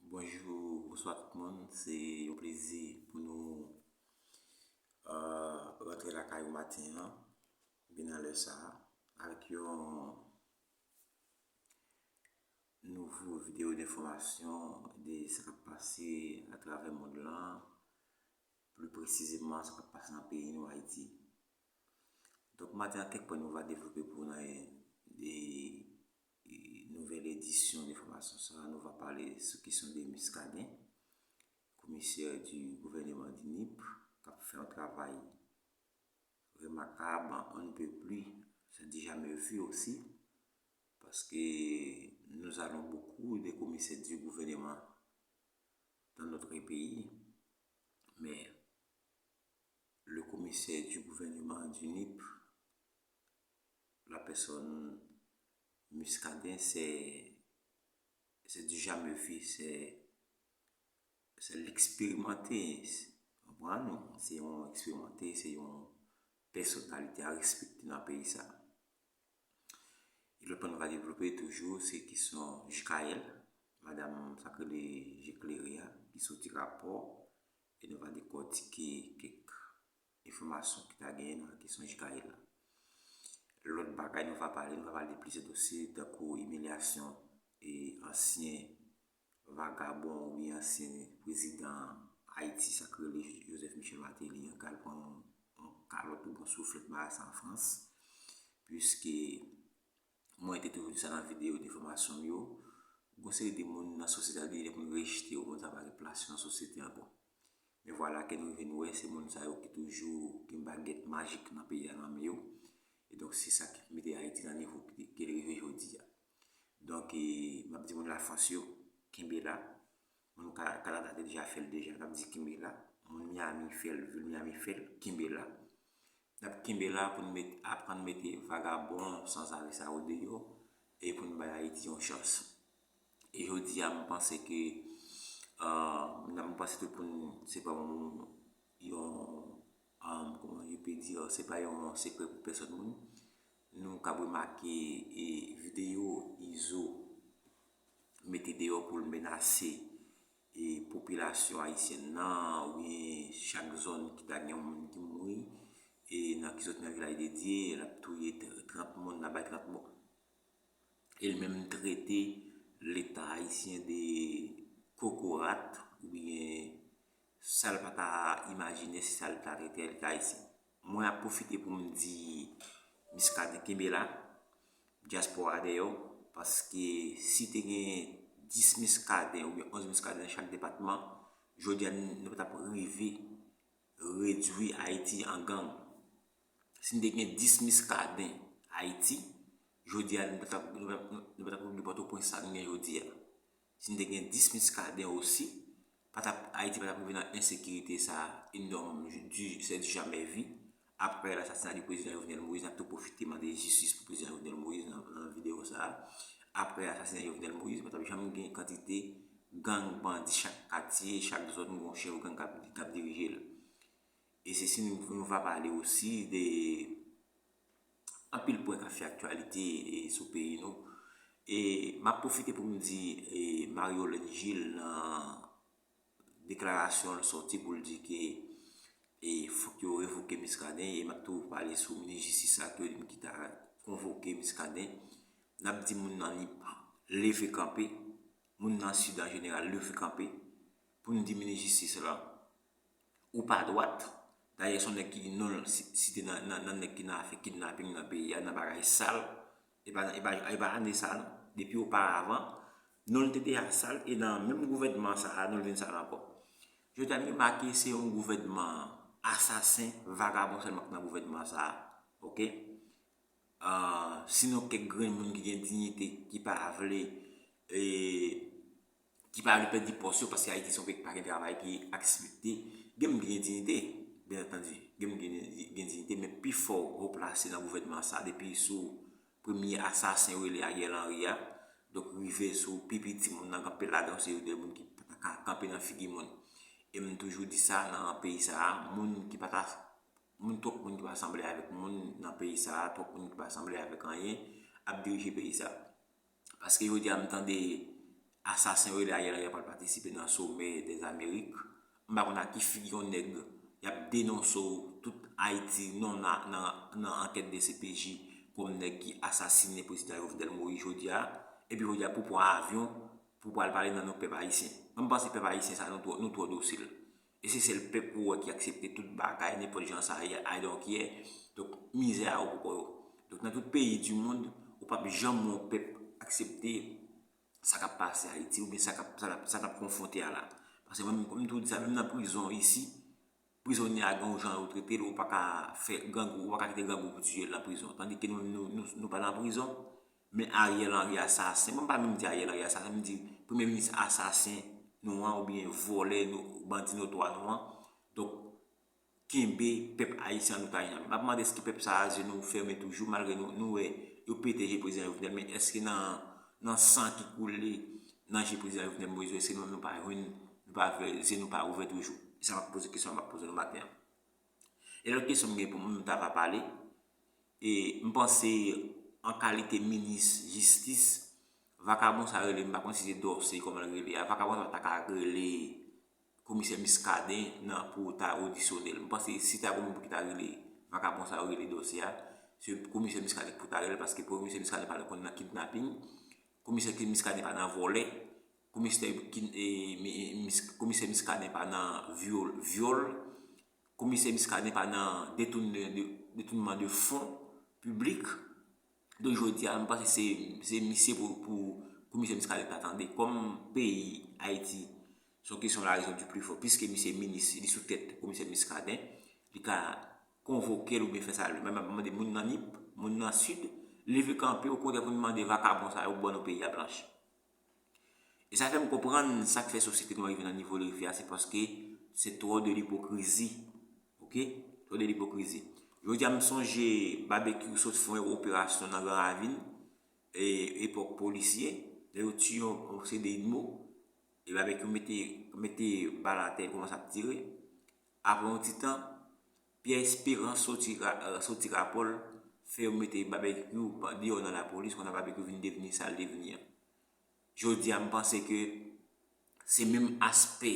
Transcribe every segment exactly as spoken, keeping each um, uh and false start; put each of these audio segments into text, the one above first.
Bonjou, bonswa tout moun. Se yon plezi pou nou uh, rantre lakay ou maten an, byen nan lè sa a, avèk yon nouvo videyo enfòmasyon de sa k ap pase atravè mond lan, pli presizeman sa k ap pase nan peyi nou, Ayiti. Donk, maten an, kèk pwen nou va devlope pou nou nan de nouvèl edisyon de enfòmasyon sa a, nou va pale sou kesyon de Muscadin, komisè di gouvèneman di nip, k ap fè yon travay remakab, on ne peut plus, c'est du jamais vu aussi, parce que nous avons beaucoup de commissaires du gouvernement dans notre pays, mais le commissaire du gouvernement du nip, la personne Muscadin, c'est c'est du jamais vu, c'est c'est l'expérimenté, konprann nou? Se yon eksperimante, se yon pèsonalite a respekte nan peyi sa. E lòt pwen nou va devlope toujou, se kesyon J K L, madanm sa k rele Je klere a, ki soti rapò, e nou va dekòtike kèk enfòmasyon ki ta genyen nan kesyon J K L la. Lòt bagay nou va pale, nou va pale de plizyè dosye, tankou imilyasyon e ansyen vagabon oubyen ansyen prezidan Ayiti, sa k rele Joseph Michel Martelly an, k al pran yon kalòt oubyen yon souflèt marasa an Frans, piske mwen te toujou di sa nan videyo de fòmasyon m yo, gon seri de moun nan sosyete a, gen de moun rejte yo, moun sa pa gen plas yo nan sosyete ankò. Men vwala ke nou rive nou wè se moun sa yo ki toujou gen bagèt majik nan peyi a nan men yo. E donk se sa ki mete Ayiti nan nivo ke l rive jodi a. Donk, e, m ap di moun Lafrans yo, kenbe la. Moun Ka- Kanada te deja fè l deja, n ap di kenbe la. Moun Miami fè l, vil Miami fè l, kenbe la. N ap kenbe la pou n met, aprann mete vagabon sanzave sa yo deyò e pou n bay Ayiti yon chans. E jodi a, m panse ke, uh, m panse tout pou n, se pa yon, yon um, kòman je peux dire, se pa yon sekrè pou pèsòn moun. Nou kab remake e videyo Izo mete deyò pou l menase e popilasyon ayisyèn nan, oubyen chak zòn ki ta gen yon moun ki mouri, e nan ki soti nan vilaj de Dye, l ap touye trant moun, l ap bay trant mò. E l menm trete Leta ayisyen de kokorat, oubyen sa l pa ta imajine, se sa l ta trete Leta ayisyen. Mwen ap pwofite pou m di Muscadin kenbe la, dyaspora dèyè w, paske si te gen dis Muscadin oubyen onz Muscadin nan chak depatman, jodi a nou pa t ap rive redwi Ayiti an gang. Si n te gen dis Muscadin Ayiti, jodi a nou pa t ap, nou pa t ap gen Pòtoprens sa nou gen jodi a. Si n te gen dis Muscadin osi, pa t ap, Ayiti pa t ap rive nan ensekirite sa a, in nòm di, c'est du jamais vu. Aprè lasasina di prezidan Jovenel Moïse, n ap tou pwofite mande jistis pou prezidan Jovenel Moïse nan, nan videyo sa a. Aprè asasina Jovenel Moïse, pa t ap janm gen kantite gang, bandi, chak katye, chak zòn, gon chèf gang k ap, k ap dirije l. E se si nou, nou va pale osi de anpil pwen k ap fè aktyalite e sou peyi nou. E m ap pwofite pou m di e Marie Yolène Gilles nan deklarasyon l sòti pou l di ke e fòk yo revoke Muscadin, e m ap tou pale sou minis jistis la ke yo di m ki ta konvoke Muscadin. N ap di moun nan Nip leve kanpe, moun nan Sid an jeneral leve kanpe, pou n di minis jistis la ou pa dwat. Dayè se yon nèg ki non l si- site nan, nan, nan nèg ki nan afè kidnaping nan peyi a, nan bagay sal. E pa, e pa, e pa ane sa non. Depi oparavan, non l te deja sal e nan menm gouvènman sa a, non l vin sal ankò. Jodi a n remake se yon gouvènman asasen, vagabon sèlman ki nan gouvènman sa a. Oke? Ah, sinon kèk grenn moun ki gen diyite, ki pa vle e ki pa vle pèdi pòs yo, paske Ayiti se yon peyi ki pa gen travay, ki akspekte. Gen moun ki gen diyite, byen antandi, gen moun ki gen, gen diyite, men pifò wo plase nan gouvènman sa, depi sou premye asasen yo rele Ariel Henry a, donk rive sou pi piti moun nan kanpe ladan, se yo de moun ki pa ta ka kanpe nan figi moun. E m toujou di sa nan peyi sa a, moun ki pa ta, moun twòp moun ki pa sanble avèk moun nan peyi sa a, twòp moun ki pa sanble avèk anyen, ap dirije peyi sa a. Paske jodi a m tande Asasen yo rele Ariel Henry pral patisipe nan somè dèzamerik. M pa konn ak ki figi yon nèg y ap denonse w tout Ayiti non nan, nan, nan ankèt D C P J kòm nèg ki asasinen prezidan Jovenel Moïse jodi a. Epi jodi a pou pran avyon pou pral pale nan non pèp ayisyen. Mwen m panse pèp ayisyen sa nou twò, nou twò dosil. E se sèl pèp ou wè ki aksepte tout bagay, nenpòt jan sa ye, I don't care. Donk, mizè a yo pou kò yo. Donk, nan tout peyi di mond, ou p ap janm wè yon pèp aksepte sa k ap pase Ayiti oubyen sa k ap, sa n ap, sa n ap konfwonte a la. Paske mwen, kòm m toujou di sa, menm nan prizon isi, prizonye a gen yon jan yo trete l, ou pa ka fè grangou, ou pa ka kite grangou pou tiye l nan prizon. Tandike nou menm, nou, nou, nou pa nan prizon, men Ariel Henry asasen. Mwen m pa menm di Ariel Henry asasen, m di premye minis asasen nou an, oubyen vòlè nou, bandi notwa nou an. Donk, kenbe pèp ayisyen an otaj nan men. M ap mande èske pèp sa a, je nou fèmen toujou, malgre nou, nou wè yo pete je prezidan Jovenel, men èske nan, nan san ki koule nan je prezidan Jovenel Moïse, èske nou menm nou pa jwenn, nou pa fè je nou pa ouvè toujou? E sa m ap poze, kesyon m ap poze nou maten an. E lòt kesyon m gen pou mwen, m ta va pale, e m panse an kalite minis jistis, vakabon sa rele, m pa konn si se Dorcé, kòman l rele a, vakabon sa ta ka rele komisè Muscadin nan pou ta odisyone l. M panse si ta gon moun pou ki ta rele vakabon sa yo rele Dorcé a, se komisè Muscadin pou ta rele, paske komisè Muscadin pa konn nan kidnaping, komisè Muscadin pa nan vòlè, komisè, komisè Muscadin pa nan vyòl, vyòl, komisè Muscadin pa nan detounman de fon piblik. Donk jodi a, m panse se, se misye pou, pou komisè Muscadin ta tande. Kòm peyi Ayiti, se yon kesyon la raison du plus fort, piske misye minis, li sou tèt komisè Muscadin, li ka konvoke l oubyen fè sa l vle. Mwen m ap mande moun nan Nip, moun nan Sid, leve kanpe, okontrè pou n mande vakabon sa yo pou ban nou peyi a blanch. E sa fè m konprann sa k fè sosyete nou rive nan nivo l rive a, se paske se twò de lipokrizi. Oke? Twò de lipokrizi. Jodi a m sonje Babekyou sot fè yon operasyon nan Gran Ravin, e, epòk polisye, lè yo tiye yon, yon seri de idmo, e Babekyou mete, mete bal atè, kòmanse ap tire. Apre yon ti tan, Pierre Espérance soti, soti rapò l, fè yo mete Babekyou deyò nan lapolis, kounye a Babekyou vin devni sa l devni an. Jodi a, m panse ke se menm aspè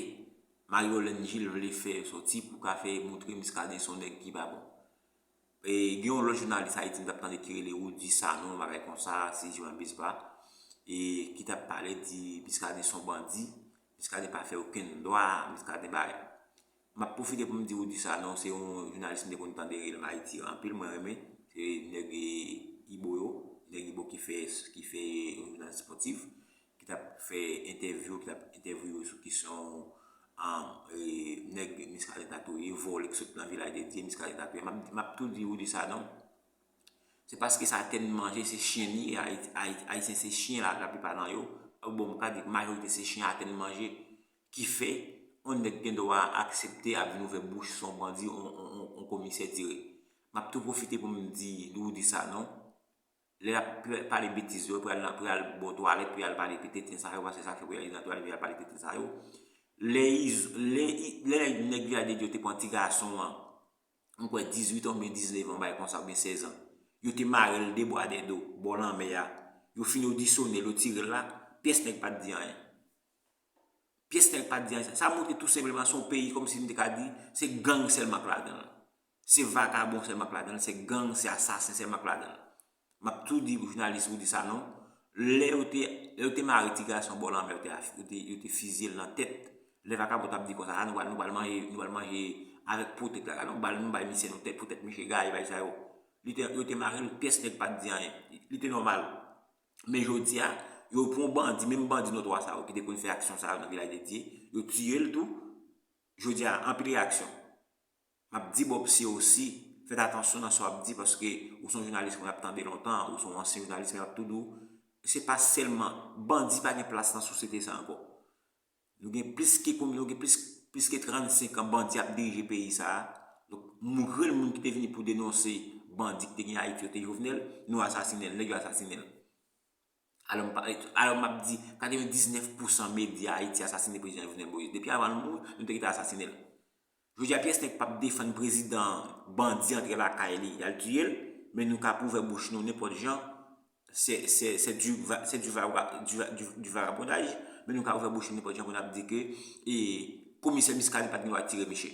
Marie Orlène Gilles vle fè soti pou ka fè montre Muscadin se yon nèg ki pa bon. E gen yon lòt jounalis Ayiti m t ap tande ki rele Rudy Sanon, yon bagay konsa, si je m'abuse pas, e ki t ap pale di Muscadin se yon bandi, Muscadin pa fè okenn dwa, Muscadin bagay. M ap pwofite pou m di Rudy Sanon, se yon jounalis m te konn tande rele m Ayiti anpil, mwen renmen. Se nèg Ibo yo, nèg Ibo ki fè, ki fè yon jounalis spòtif, ki t ap fè entèvyou, ki t ap entèvyou yo sou kesyon nèg Muscadin ta touye, vòlè ki sot nan Vilaj de Dye, Muscadin ta touye. M ap, m ap tou di Rudy Sanon, se paske sa tèt manje, se chen li ye, Ayisyen se chen la, laplipa nan yo. Bon, m ka di majorite se chen a tèt manje. Ki fè yon nèg gen dwa aksepte ap vin ouvè bouch sou yon bandi, yon, yon, yon, yon komisè tire. M ap tou pwofite pou m di Rudy Sanon, lè l ap pale betiz yo, pou y al nan, pou y al bò twalèt, pou y al pale petèten sa yo, paske sa k fè pou y al nan twalèt, pou y al pale petèten sa yo. Lè, lè, lè nèg Vilaj de Dye te pran ti gason an, m kwè dizuit an oubyen diznèf an, bagay konsa, oubyen sèz an. Yo te mare l de bwa de do, bò lanmè a. Yo fin odisyone l, yo tire l la, pyès nèg pa t di anyen. Pyès nèg pa t di anyen. Sa montre tou senpleman se yon peyi kòmsi m te ka di se gang sèlman k ladan l. Se vakabon sèlman k ladan l, se gang, se asasen sèlman k ladan l. M ap tou di jounalis Rudy Sanon, lè yo te, lè yo te mare ti gason bò lanmè, yo te, yo te, yo te fizye l nan tèt. Lè vakabon t ap di konsa, a, nou pral, nou pral manje, nou pral manje avèk pwotèt la, non, bal nou bay misye nan tèt, pwotèt misye gaye, bay sa yo. Li te, yo te mare l, pyès nèg pa t di anyen. Li te nòmal. Men jodi a, yo pran bandi, menm bandi notwa sa yo ki te konn fè aksyon sa yo nan Vilaj de Dye, yo tiye l tou. Jodi a, anpil reyaksyon. M ap di Bob C osi, fèt atansyon nan sa w ap di, paske ou se yon jounalis mwen ap tande lontan, ou se yon ansyen jounalis, men m ap tou di w, se pa sèlman, bandi pa gen plas nan sosyete sa ankò. Nou gen plis ke konbyen, nou gen plis, plis ke trannsenk an bandi ap dirije peyi sa a. Donk, m rele moun ki te vini pou denonse bandi ki te gen Ayiti yo te Jovenel, nou asasinen l, nèg yo asasinen l. Alò m pa, alò m ap di, katrevendiznèf pousan medya Ayiti asasinen prezidan Jovenel Moïse. Depi avan l mouri, nou te gentan asasinen l. Jodi a, pyès nèg p ap defann prezidan an, bandi antre lakay li, y al tiye l, men nou ka ouvè bouch nou nenpòt jan, c'est, c'est, c'est du, va- c'est du, va- du, va- du, du vagabondage, men nou ka ouvè bouch nou nenpòt jan pou n ap di ke e, komisè Muscadin pa t gen dwa tire misye.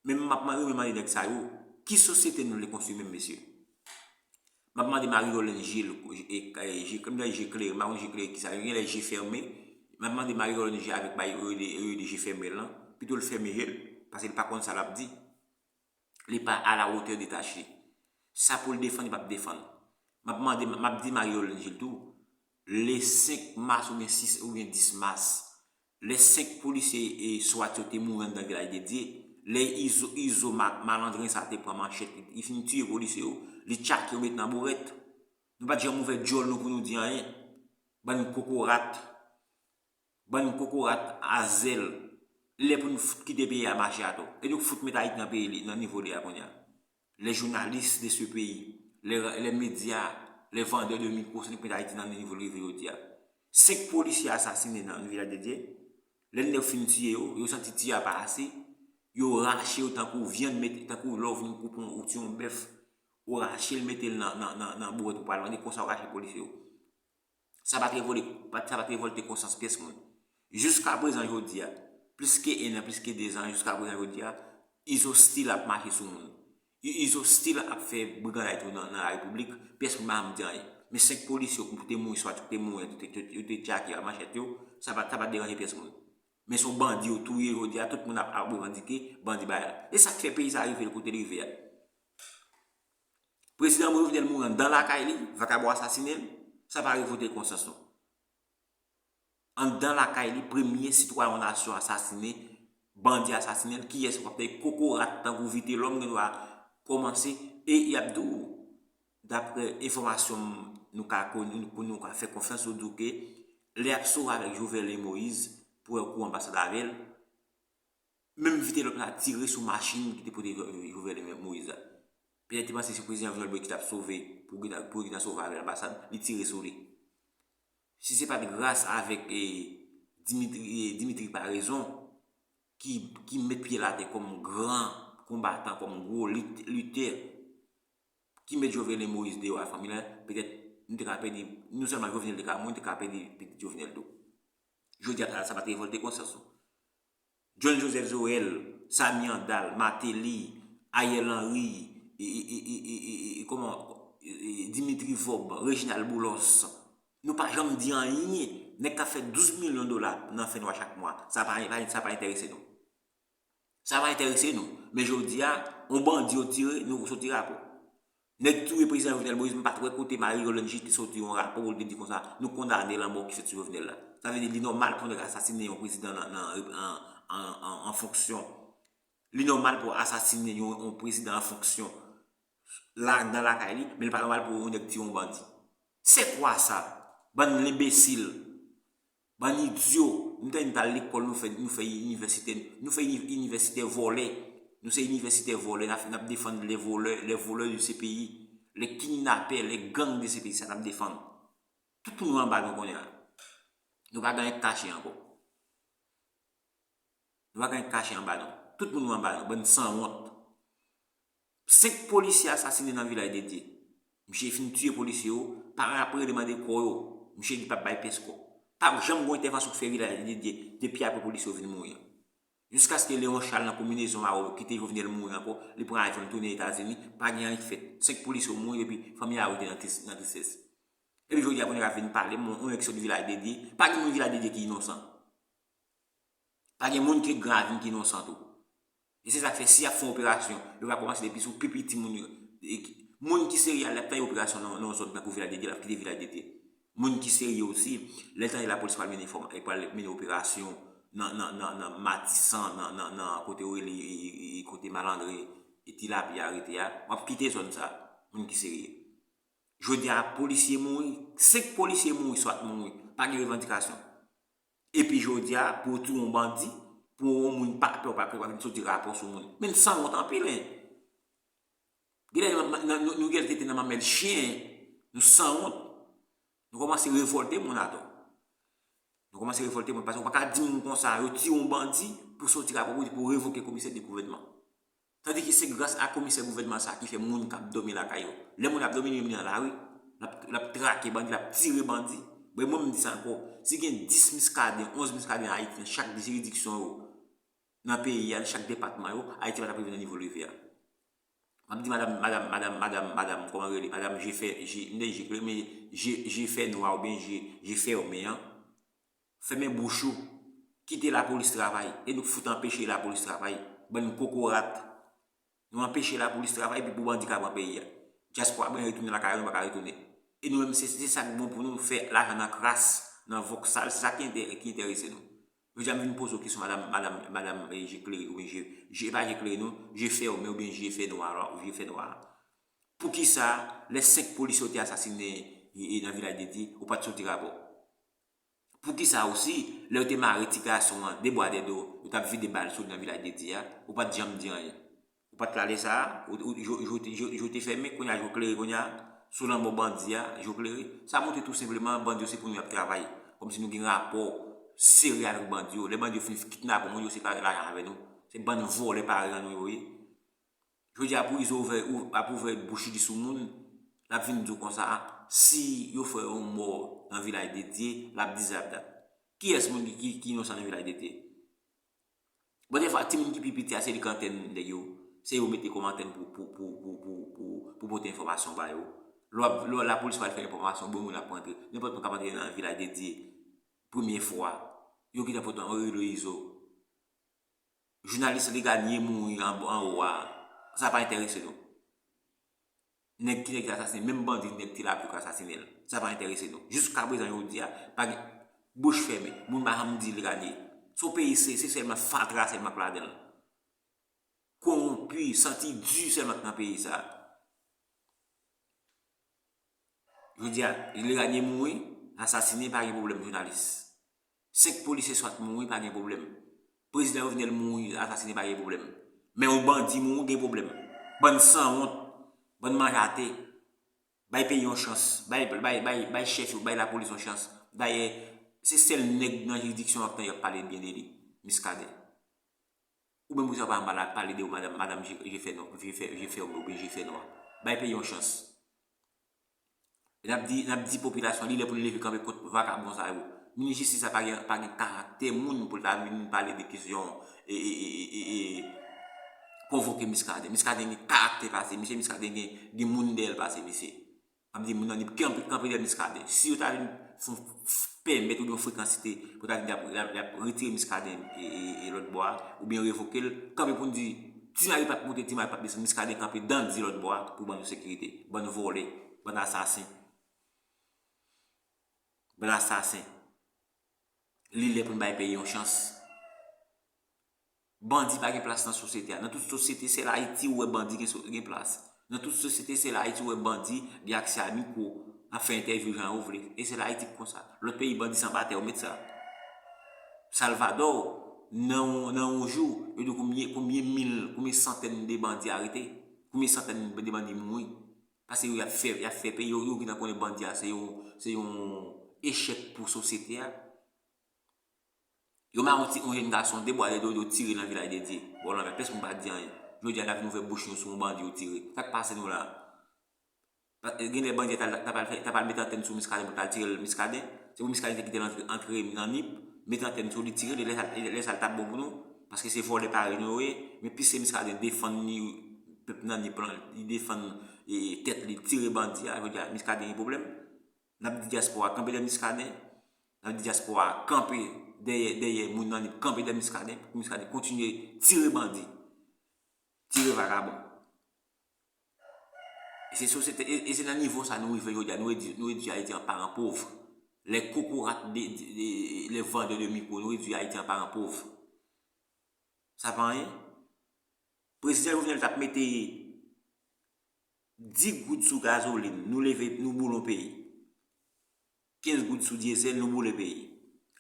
Men m ap renmen mande nèg sa yo, ki sosyete nou vle konstwi menm, mesye? M ap mande Marie Rolène Gilles, e, e, je, kòm je klere, m pa konn je klere ki sa, yo gen lè je fèmen. M ap mande Marie Rolène Gilles avèk bay yo rele, yo rele je fèmen lan, pito l fèmen je l, paske l pa konn sa l ap di. Li pa à la hauteur de tâche li. Sa pou l defann, li p ap defann. M ap mande, m ap di Marie Rolène Gilles tou, le senk mas oubyen sis oubyen dis mas, lè senk polisye e swat yo te mouri anndan Vilaj de Dye, lè Izo, Izo ma- malandren sa te pran manchèt, li, li fin tiye polisye yo, li tchake yo met nan bourèt. Nou pa t janm ouvè djòl nou pou nou di anyen. Bann kokorat. Bann kokorat a zèl. Lè pou nou fout kite peyi a mache atò. E nou fout met Ayiti nan peyi li, nan nivo li a kounye a. Les journalistes de ce pays, les, les médias, les vendeurs de micro, se nou k met Ayiti nan nivo l rive jodi a. Senk polisye asasinen nan Vilaj de Dye. Lè nèg fin tiye yo, yo santi tiye a pa ase, yo rache yo tankou vyann, mete, tankou lè w vin koupe yon, ou tiye yon bèf, ou rache l, mete l nan, nan, nan, nan bourèt ou pral vande, konsa yo rache polisye yo. Sa pa t revole-, pa- sa pa t revòlte konsyans pyès moun. Jiska prezan jodi a, plis ke en an, plis ke de zan, jiska prezan jodi a, Izo still ap mache sou moun. I- Izo still ap fè briganday tou nan, nan larepiblik, pyès moun pa janm di anyen. Men senk polisye yo te mouri, swat yo te mouri, yo te, yo te, yo te tchake a manchèt yo, sa pa, sa pa t deranje pyès moun. Men se yon bandi yo touye jodi a, tout moun ap, ap revandike bandi bagay la. E sa k fè peyi sa rive kote l rive a. Prezidan Jovenel mouri anndan lakay li, vakabon asasinen l, sa pa revòlte konsyans nou. Anndan lakay li, premye sitwayen yon nasyon asasinen, bandi asasinen l, kiyès w ap tande kokorat tankou Vitelhomme gen dwa kòmanse, e y ap di w, daprè enfòmasyon m- nou ka konn- pou nou ka fè konfyans, yo di w ke lè y ap sove avèk Jovenel Moïse pou wè kou anbasad avè l, menm Vitelhomme la tire sou machin ki te pote Jo- Jovenel Moïse la. Petèt li panse se prezidan Jovenel Moïse ki t ap sove pou gentan, pou gentan sove avè l anbasad, li tire sou li. Si se pa t gras avèk e, Dimitri, e, Dimitri Paraison, ki, ki met pye l atè kòm gran konbatan, kòm gwo lit- litè, ki met Jovenel Moïse deyò a fanmi l, petèt nou te ka pèdi, non sèlman Jovenel te ka mouri, nou te ka pèdi pitit Jovenel tou. Jodi a, sa pa t revòlte konsyans nou. John Joseph Joël, Samy Handal, Martelly, Ariel Henry, e, e, e, e, e, e, e, kòman, e, e, Dimitri Vorbe, Reginald Boulos. Nou pa janm di anyen. Nèg k ap fè douz milyon dola nan fènwa chak mwa. Sa pa, pa, sa pa enterese nou. Sa pa enterese nou. Men jodi a, yon bandi yo tire, nou soti rapò. Nèg touye prezidan Jovenel Moïse, m pa t wè kote Marie Rolène Gilles te soti yon rapò pou l te di konsa, nou kondane lanmò ki fèt sou Jovenel la. Sa vle di, li nòmal pou nèg asasinen yon prezidan nan, nan, an, an, an, an fonksyon. Li nòmal pou asasinen yon, yon prezidan an fonksyon la, nan lakay li, men li pa nòmal pou yon nèg tiye yon bandi. C'est quoi ça? Bann lenbesil. Bann idyo, nou te vin t al lekòl, nou fè, nou fè inivèsite, nou fè ini- inivèsitè vòlè. Nou se inivèsitè vòlè, n ap, n ap defann les voleurs, les voleurs de ce pays, les kidnappeurs, les gangs de ce pays, sa n ap defann. Tout moun anba nou kounye a. Nou pa gen anyen k kache ankò. Nou pa gen anyen k kache anba nou. Tout moun anba nou, bann sanwont. Senk polisye asasinen nan Vilaj de Dye. Misye fin tiye polisye yo, paran ap rele mande kò yo. Misye di p ap bay pyès kò. Pa janm gen yon entèvansyon k fè Vilaj de Dye depi apre polisye yo vin mouri an. Jiskaske Léon Charles nan konbinezon a yo kite Jovenel mouri ankò, li pran avyon l tounen Etazini, pa gen anyen k fèt. Senk polisye yo mouri epi fanmi a rete nan tris- nan tristès. Epi jodi a pou nèg ap vin pale, yon, yon nèg sot Vilaj de Dye, pa gen moun Vilaj de Dye ki inosan. Pa gen moun ki ret Gran Ravin ki inosan tou. E se sa k fè si y ap fè yon operasyon, yo va kòmanse depi sou pi piti moun yo. E ki- moun ki serye a, l ap fè operasyon nan, nan yon zòn tankou Vilaj de Dye, l ap kite Vilaj de Dye. Moun ki serye osi, lè l tande lapolis pral mennen fòm, e pral mennen operasyon nan, nan, nan, nan Matisan, nan, nan, nan kote yo rele, e, e, e, kote Malandren, e Tilapli a rete a, w ap kite zòn sa, moun ki serye. Jodi a, polisye mouri, senk polisye mouri, swat mouri, pa gen revandikasyon. Epi jodi a, pou w touye yon bandi, pou yon moun pa pè, w pa kreye, w ap vin soti rapò sou moun. Men n sanwont anpil, en. Genlè nou, nou, nou, nou genlè te nan manmèl chen, en. Nou sanwont. Nou kòmanse revòlte moun atò. Nou kòmanse revòlte moun, paske w pa ka di moun konsa, yo tiye yon bandi pou soti rapò pou, pou revoke komisè de gouvènman. Tandis ke se gras a komisè gouvènman sa ki fè moun k ap dòmi lakay yo. Lè moun ap dòmi, yo vin nan lari, l ap trake bandi, l ap tire bandi. Bon, mwen m di sa ankò, si gen dis Muscadin, onz Muscadin Ayiti nan chak jiridiksyon yo, nan peyi a, nan chak depatman yo, Ayiti pa t ap rive nan nivo l rive a. M ap di madanm, madanm, madanm, madanm, madanm, kòman rele, madanm je fè, je, m te je klere, men je, je fè nwa oubyen je, je fèmen an, fèmen bouch ou, kite lapolis travay, e nou fout anpeche lapolis travay, bann kokorat. Nou anpeche lapolis travay epi pou bandi ka pran peyi a. Dyaspora mwen retounen lakay yo, nou pa ka retounen. E nou menm, se, se sa k bon pou nou, fè lajan nan kras, nan vòksal, se sa ki enterese nou. Jodi a m vin poze w kesyon, madanm, madanm, madanm, e, je klere, oubyen je, je, pa je klere non, je fèmen oubyen je fè nwa, je fè nwa. Poukisa, lè senk polisye yo te asasinen e, e, nan Vilaj de Dye, ou pa t soti rapò? Poukisa osi, lè yo te mare ti gason an, de bwa de do, yo t ap vide bal sou li nan Vilaj de Dye a, ou pa t janm di anyen? Ou pa t rale sa a, ou, ou, je, je, je, je te fèmen, kounye a je klere, kounye a, sou lanmò bandi a, je klere. Sa montre tou senpleman, bandi yo se pou nou y ap travay. Kòmsi nou gen rapò serye avèk bandi yo. Lè bandi yo fin kidnape moun, yo separe lajan avè nou. Se bann vòlè parèy an nou yo ye. Jodi a pou Izo ouvè, ou, ap ouvè bouch li sou moun, l ap vin di w konsa, si yo fè yon mò nan Vilaj de Dye, l ap di sa, l ap dat. Kiyès moun ki, ki, ki inosan nan Vilaj de Dye? Bon, dèfwa, timoun ki pi piti a, se li k antèn nèg yo. Se yo mete kòm antèn pou, pou, pou pote enfòmasyon ba yo. Lè w ap, lè lapolis pral fè enfòmasyon, bon moun ap rantre. Nenpòt moun k ap antre nan Vilaj de Dye, premye fwa, yo gentan pote yon rele Izo. Jounalis Leganie mouri an, anwo a, sa pa enterese nou. Nèg ki nèg ki asasinen, menm bandi nèg Ti Lapli k asasinen l. Sa pa enterese nou. Jiskaprezan jodi a, pa gen, bouch fèmen. Moun pa janm di Leganie. Se yon peyi se, se sèlman fatra sèlman k ladan l. Kowonpi, santi di sèlman k nan peyi sa. Jodi a, Leganie mouri, asasinen, pa gen pwoblèm, jounalis. Senk polisye swat mouri, pa gen pwoblèm. Prezidan Jovenel mouri, asasinen, pa gen pwoblèm. Men yon bandi mouri, gen pwoblèm. Bann sanwont, bann manjate. Bay peyi yon chans. Bay, bay, bay, bay chèf yo, bay lapolis yon chans. Dayè, se sèl nèg nan jiridiksyon an k ap pale byen de li, Muscadin. Ou menm pou sa pa mal ap pale de ou, madanm, madanm je, je fè nwa, je fè, je fè oubyen je fè nwa. Bay peyi yon chans. E n ap di, n ap di popilasyon li lè pou l leve kanpe kont vakabon sa yo. Minis jistis la pa gen, pa gen karaktè moun pou l ta vin pale de kesyon e, e, e, e, e, konvoke Muscadin. Muscadin gen karaktè pase misye, Muscadin gen, gen moun dèyè l pase misye. M ap di moun nan Nip kanpe, kanpe dèyè Muscadin. Si yo ta vin fè yon, pèmèt oubyen yon frekansite pou ta vin ap, ap, ap retire Muscadin e, e, e lòt bò a, oubyen revoke l, kanpe pou n di, ti mari p ap monte, ti mari p ap desann, Muscadin kanpe dandi lòt bò a pou ban nou sekirite. Bann vòlè, bann asasen. Bann asasen. Li lè pou n bay peyi yon chans. Bandi pa gen plas nan sosyete a. Nan tout sosyete, sèl Ayiti ou wè bandi gen, gen plas. Nan tout sosyete, sèl Ayiti ou wè bandi gen aksè a mikwo, ap fè entèvyou jan yo vle. E sèl Ayiti ki konsa. Lòt peyi, bandi se anba tè yo met sa. Salvadò, nan, nan yon jou, yo di konbyen, konbyen mil, konbyen santèn de bandi arete, konbyen santèn de bandi mouri. Paske yo, y ap fè, y ap fè peyi, yo, yo gentan konnen bandi a, se yon, se yon echèk pou sosyete a. Yo mare yon ti, yon jèn gason, de bwa de do, yo tire nan Vilaj de Dye. Bò lanmè, pèsonn pa di anyen. Jodi a, n ap vin ouvè bouch nou sou yon bandi yo tire. Sa k pase nou la? Pa, gen lè bandi ta, ta pral fè, ta pral met antèn sou Muscadin pou l ta al tire l Muscadin. Se pou Muscadin te kite l antre, antre nan Nip, met antèn sou li, tire li, lè sa, lè sa l t ap bon pou nou. Paske se vòlè parèy nou yo ye. Men piske Muscadin defann li, pèp nan Nip lan, li defann, e, tèt li, tire bandi a, jodi a, Muscadin gen pwoblèm. N ap di dyaspora kanpe dèyè Muscadin. N ap di dyaspora kanpe dèyè, dèyè moun nan Nip, kanpe dèyè Muscadin, pou Muscadin kontinye tire bandi, tire vagabon. E se sosyete, e, e se nan nivo sa nou rive jodi a, nou redui, nou redui Ayiti an paran pov. Les kokorat de, de, de, les vendeurs de micro, nou redui Ayiti an paran pov. Sa pa anyen. Prezidan Jovenel t ap mete dis goud sou gazolin, nou leve, nou boule yon peyi. Kenz goud sou dyezèl, nou boule peyi.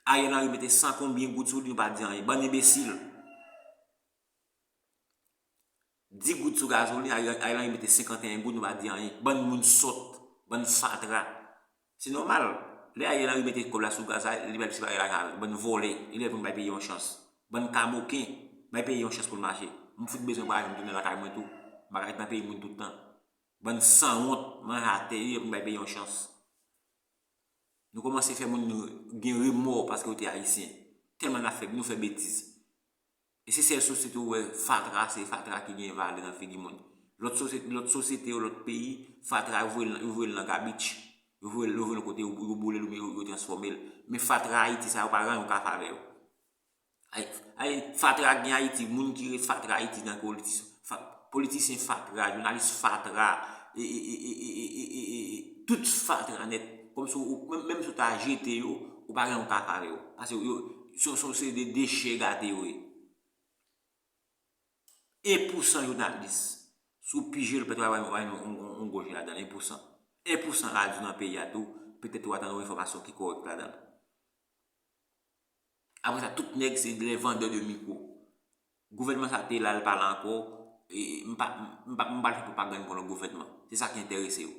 Ariel Henry mete san konbyen goud sou li, nou pa di anyen. Bann enbesil. Dis goud sou gazolin, Ariel, Ariel Henry mete senkanteyen goud, nou pa di anyen. Bann moun sòt, bann fatra. Se nòmal. Lè Ariel Henry mete kòb la sou gaz la, li pral separe lajan avè nou. Bann vòlè, li lè pou n bay peyi yon chans. Bann kamoken, bay peyi yon chans pou l mache. M fout bezwen vwayaje, m tounen lakay mwen tou. M pa ka ret nan peyi moun tout tan. Bann sanwont, manje atè, yo pa bay peyi yon chans. Nou kòmanse fè moun gen remò paske yo te ayisyen. Tèlman n ap fè, nou fè betiz. E se sèl sosyete ou wè fatra, se fatra ki gen valè nan figi moun. Lòt sosyete, lòt sosyete yo, lòt peyi, fatra yo voye l, yo voye l nan gabich. Yo voye l, yo voye l kote, yo, yo boule l oubyen yo, yo transfòme l. Men fatra Ayiti sa yo pa gen yon ka favè yo. Ay, ay, fatra gen Ayiti, moun ki ret fatra Ayiti nan politis, fa, politisyen fatra, jounalis fatra, e, e, tout fatra nèt. Kòmsi ou, menm, menm si w ta jete yo, ou pa gen yon ka favè yo. Paske yo, se, se, se de dechè gate yo ye. En pousan jounalis, si w pije l, petèt w a wè yon, yon, yon, yon gwo je ladan l, en pousan. En pousan radyo nan peyi a tou, petèt w a tande yon enfòmasyon ki kòrèk ladan l. Apre sa, tout nèg se de vandè de mikwo. Gouvènman sa te la, l pa la ankò, e m pa, m pa, m pa fè pwopagann pou lòt gouvènman. Se sa ki enterese yo.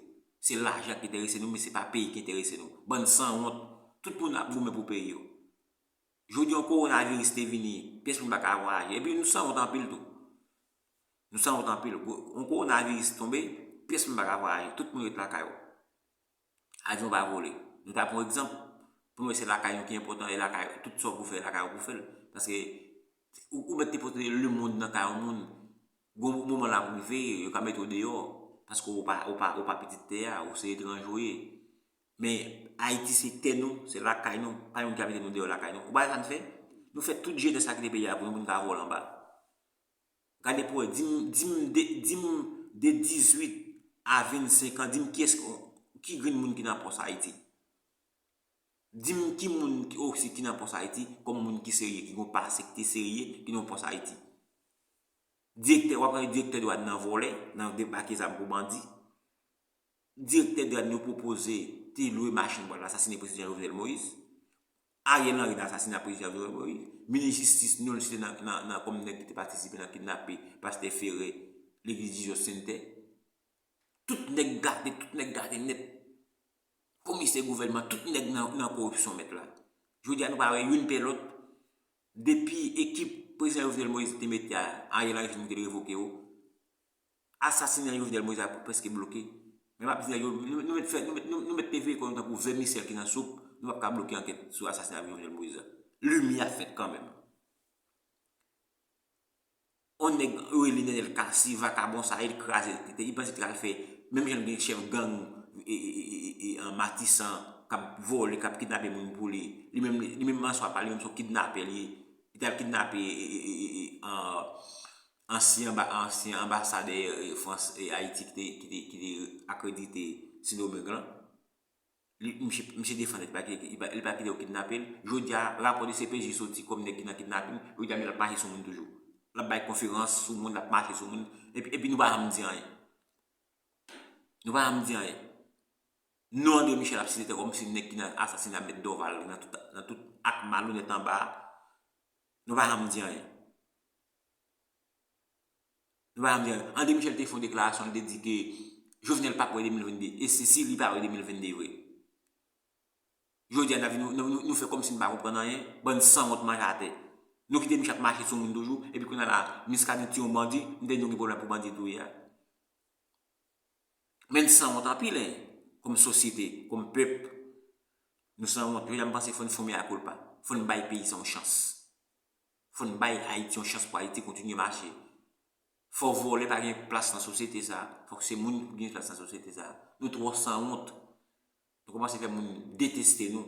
Se lajan ki enterese nou, men se pa peyi ki enterese nou. Bann sanwont, tout moun ap goumen pou peyi yo. Jodi an, kowonaviris te vini, pyès moun pa ka vwayaje. Epi nou sanwont anpil tou. Nou sanwont anpil. Yon kowonaviris tonbe, pyès moun pa ka vwayaje. Tout moun ret lakay yo. Avyon pa vole. Nou ta pran egzanp, pou nou wè se lakay nou ki enpòtan, e lakay, tout sa w pou fè lakay ou pou fè l. Paske ou, ou mèt te pote lemonn nan kay yon moun, gon moman l ap rive, yo ka mete w deyò, paske ou pa, ou pa, ou pa pitit tè a, ou se etranj ou ye. Men Ayiti se tè nou, se lakay nou, pa yon moun ki ka mete nou deyò lakay nou. Ou pa wè sa n fè? Nou fè tout jenès la kite peyi a pou nou, pou nou ka vòlè anba. Gade pou wè, di m, di m de, di m de dizuit a vennsenk an, di m kiyès, ki grenn moun ki nan pòs Ayiti. Di m ki moun ki osi ki nan pòs Ayiti, kòm moun ki serye, ki gon pase, ki te serye, ki nan pòs Ayiti. Direktè, w ap wè direktè dwàn nan vòlè, nan debake zam pou bandi. Direktè dwàn yo pwopoze te lwe machin pou al asasine prezidan Jovenel Moïse. Ariel Henry nan asasina prezidan Jovenel Moïse. Minis jistis nou l site nan, nan, nan kòm nèg ki te patisipe nan kidnape pastè Ferre legliz Jesus Center. Tout nèg gate, tout nèg gate nèt. Komisè gouvènman, tout nèg nan, nan koripsyon mèt la. Jodi a nou pa wè youn pè lòt. Depi ekip prezidan Jovenel Moïse te mete a, Ariel Henry fin mete l revoke yo. Asasina Jovenel Moïse a prèske bloke. Men m ap di nèg yo, nou, nou mèt fè, nou mèt, nou, nou mèt te veye kò nou tankou vèmisèl ki nan soup, nou p ap ka bloke ankèt sou asasina Jovenel Moïse la. Limyè ap fèt kanmenm. On nèg yo rele Nenel Cassy, vakabon sa, li kraze, li panse li t al fè, menm jan l gen chèf gang, e, e, e, e, e, an Matisan, k ap vòlè, k ap kidnape moun pou li. Li menm, li menm answa pa li menm se yon kidnapè li ye. Li t al kidnape, e, e, e, e, e, an, ansyen anba, ansyen anbasadè, e, Frans, e, Ayiti ki te, ki te, ki te akredite Sendomeng lan. Li, misye, misye defann li, li pa kite, li pa, li pa kite yo kidnape l. Jodi a, rapò de C P J soti kòm nèg ki nan kidnaping. Jodi a, men l ap mache sou moun toujou. L ap bay konferans sou moun, l ap mache sou moun. Epi, epi nou pa janm di anyen. Nou pa janm di anyen. Non André Michel ap site kòmsi nèg ki nan asasina Mèt Dorval, nan tout, nan tout ak malonèt anba a. Nou pa janm di anyen. Nou pa janm di anyen. André Michel te fè yon deklarasyon, li te di ke Jovenel p ap wè de mil vennde. E se si li pa wè de mil vennde vre. Jodi a, n ap vin, nou, nou, nou fè kòmsi n pa konprann anyen, bann sanwont manje atè. Nou kite Michel ap mache sou moun toujou, epi kounye a la, Muscadin tiye yon bandi, m te di nou gen pwoblèm pou bandi touye a. Men n sanwont anpil, en, kòm sosyete, kòm pèp. Nou sanwont. Jodi a, m panse fò n fè yon mea culpa. Fò n bay peyi sa yon chans. Fò n bay Ayiti yon chans pou Ayiti kontinye mache. Fò vòlè pa gen plas nan sosyete sa. Fòk se moun ki gen plas nan sosyete sa. Nou twò sanwont. Nou kòmanse fè moun deteste nou.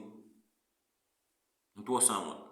Nou twò sanwont.